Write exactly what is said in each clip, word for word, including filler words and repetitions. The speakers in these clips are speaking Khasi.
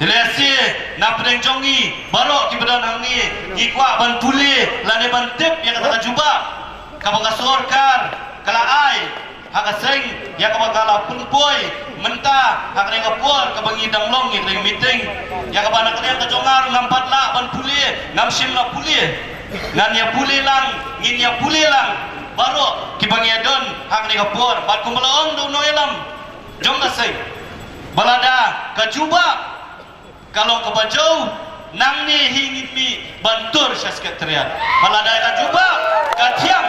Lehse na pdeng jong ngi baroh kiba don hangne, ngi kwah ban pule lane ban tip ïa kata ka jubab kaba ka sorkar ka la ai ha ka seng, ïa kaba ka la pynpoi mynta ha kane ka por kaba ngi dang long ïa kane ka meeting, ïa kaba na ka liang ka jong nga ruh ngam pat lah ban pule, ngam shym la pule. Ngan ïa pule lang, ngin ïa pule lang baroh kiba ngi ïa don ha kane ka por. Bad kumba la ong da u nongïalam jong ka seng, ba lada ka jubab ka long kaba jew, nangne hi ngin mih ban tur sha Secretariat. Ba lada ka jubab ka thiang,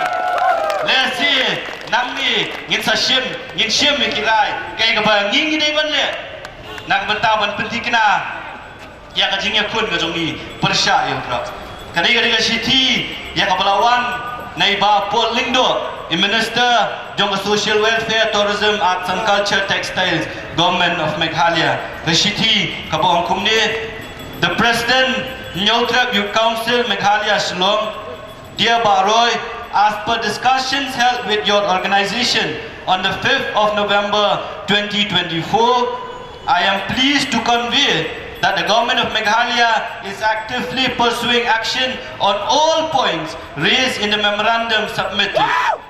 lehse nangne ngin sa shim, ngin shim ïa ki rai kaei kaba ngi ngi dei ban leh na ka bynta ban pynthikna ïa ka jingïakhun ka jong ngi pyrshah ïa u drugs. Kane ka dei ka shithi ïa kaba la wan na i Bah Paul Lyngdoh, i Minister jong ka Social Welfare, Tourism, Arts and Culture, Textiles, Government of Meghalaya. Ka shithi kaba ong kumne: The President, Hynñiewtrep Youth Council Meghalaya Shillong, Dear Bah Roy, as per discussions held with your organization on the fifth of November twenty twenty-four, I am pleased to convey that the Government of Meghalaya is actively pursuing action on all points raised in the memorandum submitted.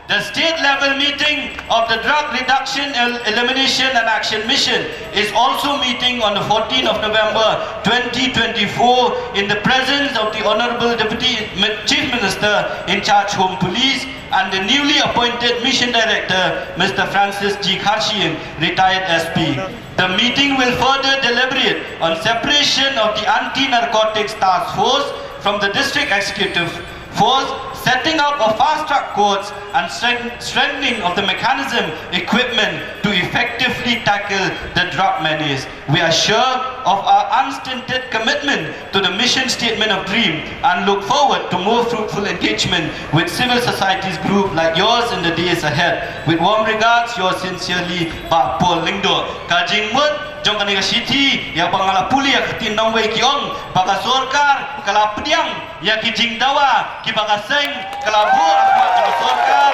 The state level meeting of the Drug Reduction, El- Elimination and Action Mission is also meeting on the fourteenth of November twenty twenty-four in the presence of the Honorable Deputy Mi- Chief Minister in charge Home Police and the newly appointed Mission Director, Mister Francis G Kharshiing, retired S P. The meeting will further deliberate on separation of the Anti-Narcotics Task Force from the District Executive Force, setting up of fast track courts and strength- strengthening of the mechanism equipment to effectively tackle the drug menace. We are sure of our unstinted commitment to the mission statement of DREAM and look forward to more fruitful engagement with civil societies group like yours in the days ahead. With warm regards, yours sincerely, Bah Paul Lyngdoh. Ka jingmut jong kane ka shithi ïa ba nga la pule ïa ka ktien nongwei ki ong ba ka sorkar ka la pdiang ïa ki jingdawa kiba ka seng ka la buh ha khmat jong ka sorkar.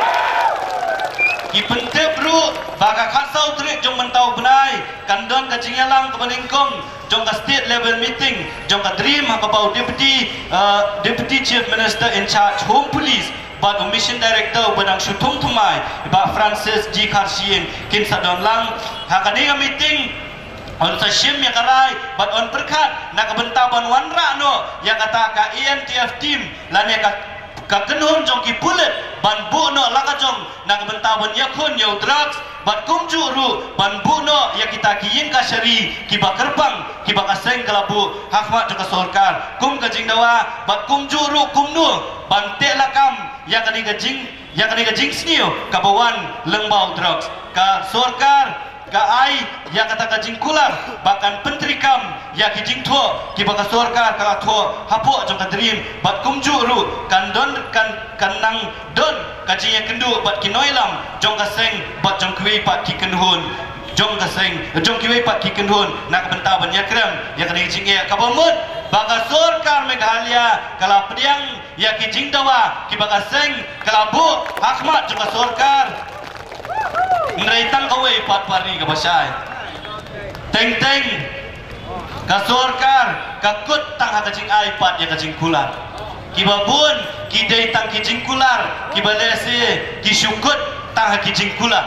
Ki pyntip ruh ba ka khatsaw tarik jong mynta u bnai kan don ka jingïalang kaba nyngkong jong ka state level meeting jong ka DREAM ha kaba u Deputy, uh, Deputy Chief Minister in charge Home Police bad u Mission Director uba dang shu thung thymmai, Bah Francis G Kharshiing, kin sa don lang ha kane ka meeting. Yn sa shim ïa ka rai bad yn pyrkhat na ka bynta ban wanrah noh ïa kata ka A N T F team lane ka, ka kynhun jong ki pulit ban buh noh la ka jong na ka bynta ban ïakhun ïa u drugs bad kumjuh ruh ban buh noh ïa kita ki ïing kashari kiba kyrpang kiba ka seng ka la buh ha khmat jong ka sorkar kum ka jingdawa bad kumjuh ruh kumno ban teh lakam ïa kane ka jing ïa kane ka jingsniew kaba wan lyngba u drugs. Ka sorkar ka ai ïa kata ka jingkular ba kan pyntreikam ïa ki jingthoh kiba ka sorkar ka la thoh hapoh jong ka DREAM bad kumjuh ruh kan don kan kan nang don ka jingïakynduh bad ki nongïalam jong ka seng bad jong kiwei pat ki kynhun jong ka seng jong kiwei pat ki kynhun na ka bynta ban ïakren ïa kane ka jingeh kaba mut ba ka sorkar Meghalaya ka la pdiang ïa ki jingdawa kiba ka seng ka la buh ha khmat jong ka sorkar. Hynrei tang kawei pat pat ri kaba shai. Teng teng ka sorkar ka kut tang ha ka jingai pat ïa ka jingkular. Kiba bun ki dei tang ki jingkular kiba lehse ki shu kut tang ha ki jingkular.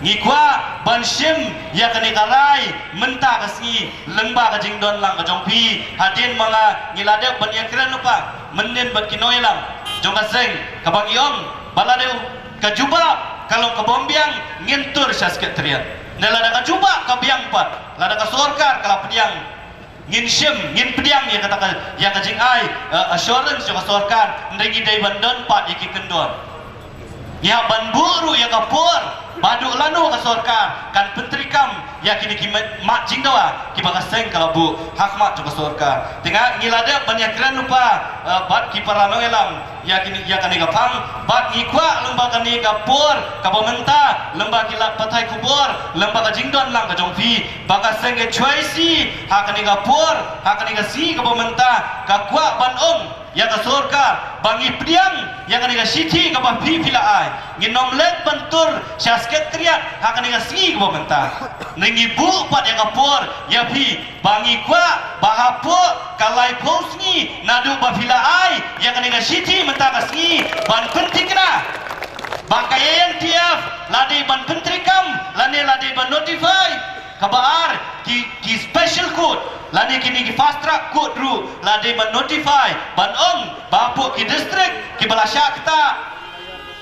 Ngi kwah ban shim ïa kane ka rai mynta ka sngi lyngba ka jingdon lang ka jong phi. Hadien ma nga ngi la dep ban ïakren lypa mynnin bad ki nongïalam jong ka seng kaba ngi ong ba lada ka jubab ka long ka bym biang ngin tur sha Secretariat. Ne lada ka jubab ka biang pat, lada ka sorkar ka la pdiang, ngin shim, ngin pdiang ïa kata ka, ïa ka jingai, eh, assurance jong ka sorkar, hynrei ngi dei ban don pat ïa ki kyndon. Ngi hap ban buh ruh ïa ka por ba haduh lano ka sorkar kan pyntreikam ïa kine ki mat, mat jingdawa kiba ka seng ka la buh ha khmat jong ka sorkar. Te nga ngi la dep ban ïakren lypa, eh, bad ki para nongïalam ïa kine, ïa kane ka phang bad ngi kwah lyngba kane ka por kaba mynta lyngba ki lad pathai khubor lyngba ka jingdon lang ka jong phi ba ka seng H Y C ha kane ka por, ha kane ka sngi kaba mynta ka kwah ban ong ïa ka sorkar ba ngi pdiang ïa kane ka shithi kaba phi phi la ai. Ngin ym leit ban tur sha Secretariat ha kane ka sngi kaba mynta. Ngi buh pat ïa ka por ïa phi ba ngi kwah ba hapoh ka laiphew sngi naduh ba phi la ai ïa kane ka shithi mynta ka sngi ban pynthikna ba ka A N T F la dei ban pyntreikam lane la dei ban notify. Kaba ar, ki, ki special court lane kine ki fast track court ruh la dei ban notify ban ong ba hapoh ki district kiba la shah ktah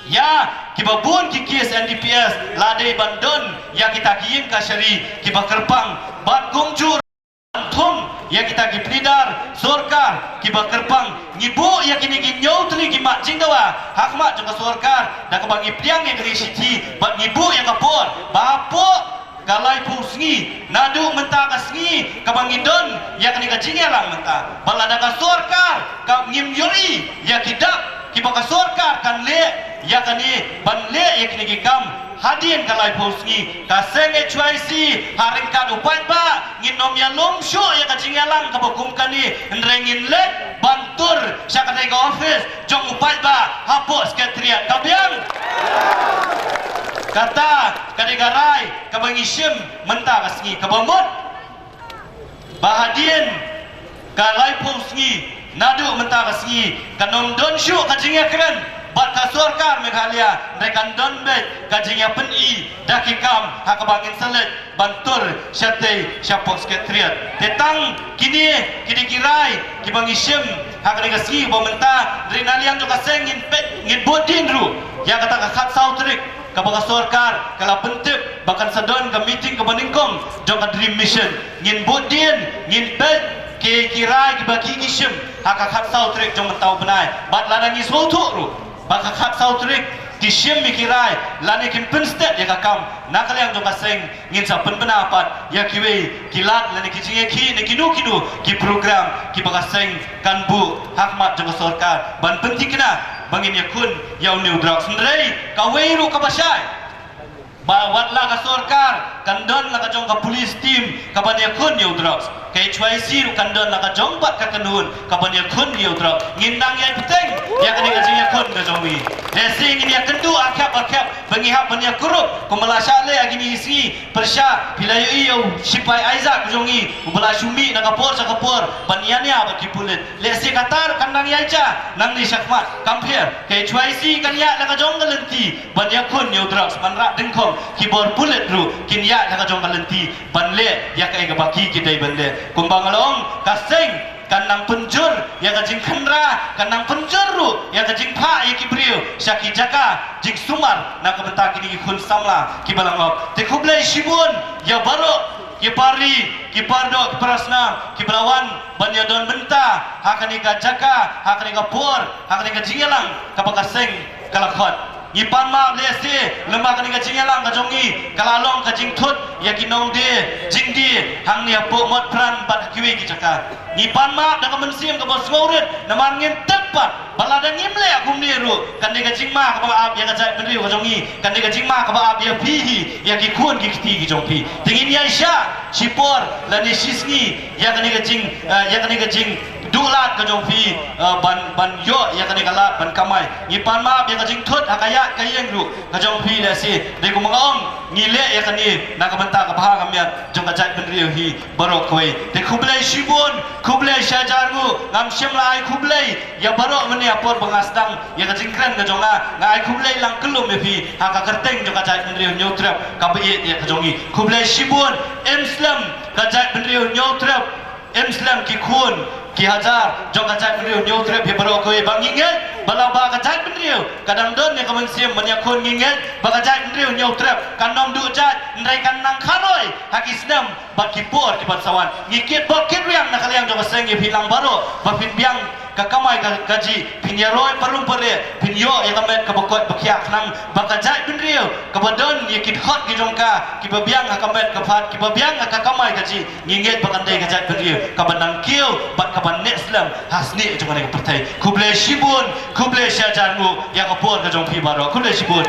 ïa kiba bun ki case N D P S la dei ban don ïa kita ki ïing kashari kiba kyrpang bad kumjuh ban thung ïa kita ki pynïadei sorkar kiba kyrpang. Ngi buh ïa kine ki hynñiew tylli ki mat jingdawa ha khmat jong ka sorkar da kaba ngi pdiang ïa kane ka shithi bad ngi buh ïa ka por ba hapoh ka laiphew sngi naduh mynta ka sngi kaba ngi don ïa kane ka jingïalang mynta. Ba lada ka sorkar ka ngim ïohi ïa ki dak kiba ka sorkar kan leh ïa kane ban leh ïa kine ki kam hadien ka laiphew sngi, ka seng H Y C ha ryngkat u paidbah ngin ym ïalum shuh ïa ka jingïalang kaba kum kane, hynrei ngin leit ban tur sha kane ka office jong u paidbah hapoh Secretariat. Ka biang. Kata ka dei ka rai kaba ngi shim mynta ka sngi, kaba mut ba hadien ka laiphew sngi naduh mynta ka sngi kan ym don shuh ka jingïakren bad ka sorkar Meghalaya, hynrei kan don beit ka jingïapyni da ki kam ha kaba ngin sa leit ban tur shatei shapoh Secretariat. Te tang kine ki dei ki rai kiba ngi shim ha kane ka sngi ba mynta. Hynrei na liang jong ka seng ngin peit, ngin bud dien ruh ïa kata ka khatsaw tarik kaba ka sorkar ka la pyntip ba kan sa don ka meeting kaba nyngkong jong ka Dream Mission. Ngin bud dien, ngin peit ki, ki rai kiba ki, ki shim ha ka khatsaw tarik jong mynta u bnai. Bad lada ngi sngewthuh ruh ba ka khatsaw tarik ki shim ïa ki rai lane kin pynstet ïa ka kam, na ka liang jong ka seng ngin sa pynbna pat ïa kiwei ki lad lane ki jingïakhih ne kino kino ki program kiba ka seng kan buh ha khmat jong ka sorkar ban pynthikna ba ngin ïakhun ïa une u drugs. Hynrei kawei ruh kaba shai ba wat la ka sorkar kan don la ka jong ka police team kaban ïakhun ïa u drugs, ka H Y C ruh kan don la ka jong pat ka kynhun kaban ïakhun ïa u drugs. Ngin nang ïai bteng ïa kane ka jingïakhun ka jong ngi. Lehse ngin ïakynduh akhap akhap ba ngi hap ban ïakurup kumba la shah leh ha kine ki sngi. Pyrshah, phi la ïohi ïa u shipai Isaac jong ngi uba la shu mih na ka por sha ka por ban ïania bad ki pulit. Lehse kata ruh kan nang ïaid sha nangne shakhmat. Kam pher, ka H Y C kan ïaid la ka jong ka lynti ban ïakhun ïa u drugs, ban rah dyngkhong. Ki bor pulit ruh kin ïaid la ka jong ka lynti ban leh ïa kaei kaba ki, ki dei ban leh. Kumba nga la ong, ka seng kan nang pynjur ïa ka jingkhynra, kan nang pynjur ruh ïa ka jingphah ïa ki briew sha ki jaka jingsumar na ka bynta kine ki khun samla kiba la ngop. Te khublei shibun ïa baroh ki pari, ki pardoh, ki parasnam kiba la wan ban ïadon bynta ha kane ka jaka, ha kane ka por, ha kane ka jingïalang kaba ka seng ka la khot. Ngi pan map lehse lem bad kane ka jingïalang ka jong ngi ka la long ka jingthut ïa ki nongdie jingdie hangne hapoh Motphran bad ha kiwei ki jaka. Ngi pan map da ka mynsiem kaba sngewrit namar ngim tip pat ba lada ngim leh kumne ruh kan dei ka jingma kaba ap ïa ka jaitbynriew ka jong ngi, kan dei ka jingma kaba ap ïa phi hi, ïa ki khun ki kti ki jong phi. Te ngin ïaishah shipor lane shisngi ïa kane ka jing, eh, ïa kane ka jing duh lad ka jong phi, eh, ban, ban ïoh ïa kane ka lad ban kamai. Ngi pan map ïa ka jingthut ha ka ïaid ka ïeng ruh ka jong phi lehse. Dei kumba nga ong, ngi leh ïa kane na ka bynta ka bha ka miat jong ka jaitbynriew hi baroh kawei. Te khublei shibun, khublei shihajar nguh. Ngam shym la ai khublei ïa baroh mynne ha por ba nga sdang ïa ka jingkren ka jong nga. Nga ai khublei lang kyllum ïa phi ha ka kyrteng jong ka jaitbynriew Hynñiewtrep kaba ïeit ïa ka jong ngi. Khublei shibun. Im slem ka jaitbynriew Hynñiewtrep. Im slem ki khun ki hajar jong ka jaitbynriew Hynñiewtrep hi baroh kawei. Ba ngi ngeit ba la ba ka jaitbynriew ka dang don ïa ka mynsiem ban ïakhun, ngi ngeit ba ka jaitbynriew Hynñiewtrep kan ym duh jait, hynrei kan nang kharoi ha ki snem bad ki por kiban sa wan. Ngi kit bok kit riang na ka liang jong ka seng ïa phi lang baroh ba phin biang ka kamai ka, kajih, phin ïaroi parum pare, phin ïoh ïa ka met kaba koit ba khiah khnang ba ka jaitbynriew kaba don ïa ki dkhot ki jong ka kiba biang ha ka met ka phad, kiba biang ha ka kamai kajih. Ngi ngeit ba kan dei ka jaitbynriew kaban nang kiew bad kaban neh slem ha snieh jong kane ka pyrthei. Khublei shibun, khublei shihajar nguh ïa ka por ka jong phi baroh. Khublei shibun.